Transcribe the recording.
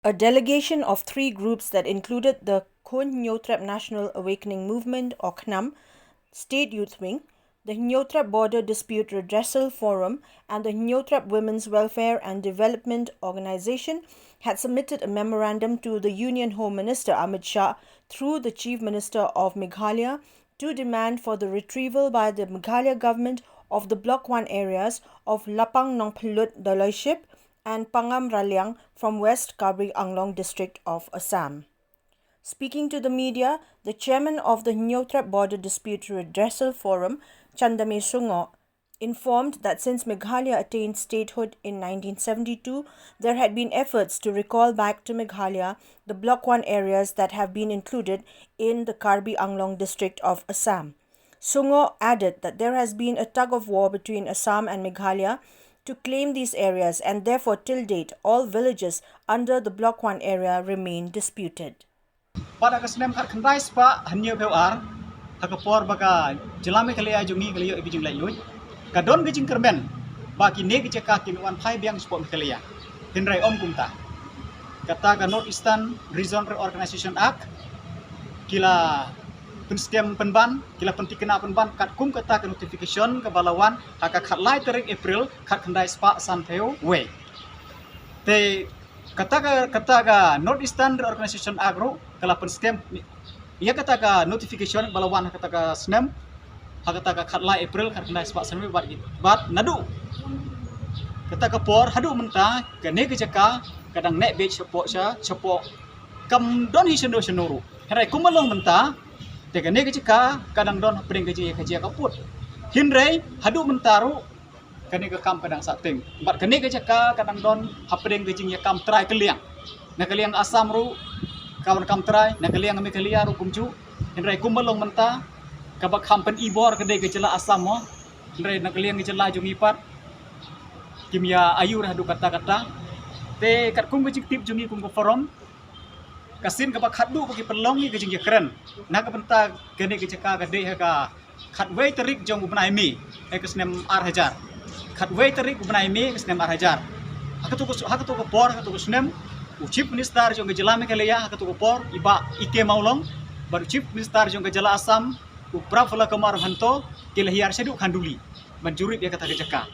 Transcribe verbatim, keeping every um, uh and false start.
A delegation of three groups that included the Khun Hynñiewtrep National Awakening Movement, or KHNAM, State Youth Wing, the Hynñiewtrep Border Dispute Redressal Forum, and the Hynñiewtrep Women's Welfare and Development Organization had submitted a memorandum to the Union Home Minister Amit Shah through the Chief Minister of Meghalaya to demand for the retrieval by the Meghalaya government of the Block one areas of Lapang Nongphyllut Doloiship and Pangam Raliang from West Karbi Anglong district of Assam. Speaking to the media, the chairman of the Hynñiewtrep Border Dispute Redressal Forum, Chandame Sungoh, informed that since Meghalaya attained statehood in nineteen seventy-two, there had been efforts to recall back to Meghalaya the Block one areas that have been included in the Karbi Anglong district of Assam. Sungoh added that there has been a tug of war between Assam and Meghalaya to claim these areas, and therefore till date all villages under the Block one area remain disputed. Pat ha ka snem khatkhyndai spah hynñiewphew ar, ha ka por ba ka jylla Meghalaya jong ngi ka la ïoh ïa ka jinglaitluid, ka don ka jingkyrmen ba kine ki jaka kin wan phai biang shapoh Meghalaya. Hynrei ym kumta. Kata ka North Eastern Region Reorganization Act ki la pynskhem pynban, ki la pynthikna pynban katkum kata ka notification kaba la wan ha ka khatlai tarik April khatkhyndai spah sanphew wei. Te kata ka, kata ka North Eastern Reorganization Act ruh ka la pynskhem ïa kata ka notification ba la wan ha kata ka snem, ha kata ka khatlai April khatkhyndai spah sanphew wei, bad, bad naduh kata ka por haduh mynta kane ka jaka ka dang neh beit shapoh sha, shapoh, kam don hi shano shano ruh. Hynrei kumba long mynta, te kane ka jaka ka dang don hapdeng ka jingïakajia ka pud. Hynrei haduh mynta ruh kane ka kam ka dang sahteng. Bad kane ka jaka ka dang don hapdeng ka jingïakam trai kylliang. Na ka liang Assam ruh ka wan kam trai, na ka liang Meghalaya ruh kumjuh. Hynrei kumba long mynta, kaba kham pynibor ka dei ka jylla Assam mo. Hynrei na ka liang ka jylla jong ngi pat kim ïa aiu haduh katta katta. Te katkum ka jingtip jong ngi kum ka forum, ka sien kaba khatduh ba ki pynlong ïa ka jingïakren na ka bynta kane ka jaka ka dei ha ka khatwei tarik jong u bnai May, ha ka snem ar hajar. Khatwei tarik u bnai May ka snem ar hajar. Ha kato ka, ha kato ka por, ha kato ka snem, u Chief Minister jong ka jylla Meghalaya ha kato ka por, i Bah E K Mawlong, bad u Chief Minister jong ka jylla Assam, u Prafulla Kumar Mahanta, ki la hiar shaduh Khanduli ban jurip ïa kata ka jaka.